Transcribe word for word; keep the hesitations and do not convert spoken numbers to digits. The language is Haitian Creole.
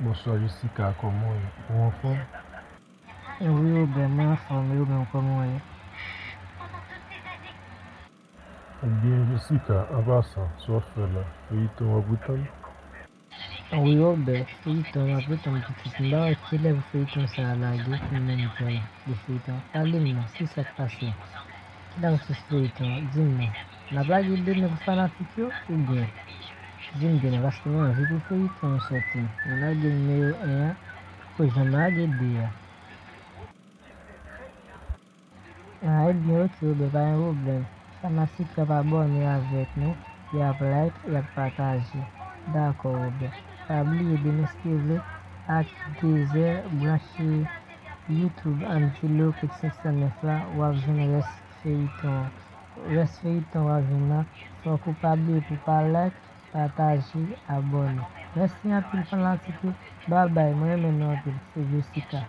Bonswa Jessica, kòman w ye? Ou anfòm? Wi Robert, mwen anfòm, e ou menm kòman w ye? Ebyen Jessica, an pasan, sa w ap fè la? Feyiton w ap retann? Wi Robert, feyiton m ap retann pitit. M pa wè kilè pou feyiton sa a lage pou m menm pral de feyiton an. Pale m non, kisa k pase? Kilè pou sou feyiton an? Di m non. N ap lage demen pou fanatik yo oubyen? Di m byen non, paske mwen anvi pou feyiton an sòti. Mwen lage nimewo en an, pou jan m lage de a. Ah, ebyen, ok, Robert, pa gen pwoblèm. Fanatik yo ap abòne avèk nou, y ap like, y ap pataje. Dakò, Robert. Pa bliye demen si Dye vle, ak de zè, branche YouTube Andy Low Kid senk san nèf la, w ap jwenn rès feyiton an. Rès feyiton w ap jwenn nan, fòk ou pa bliye pou pa like, pataje, abòne. Mèsi anpil fanatik yo. Babay, mwen renmen nou anpil. Se Jessica.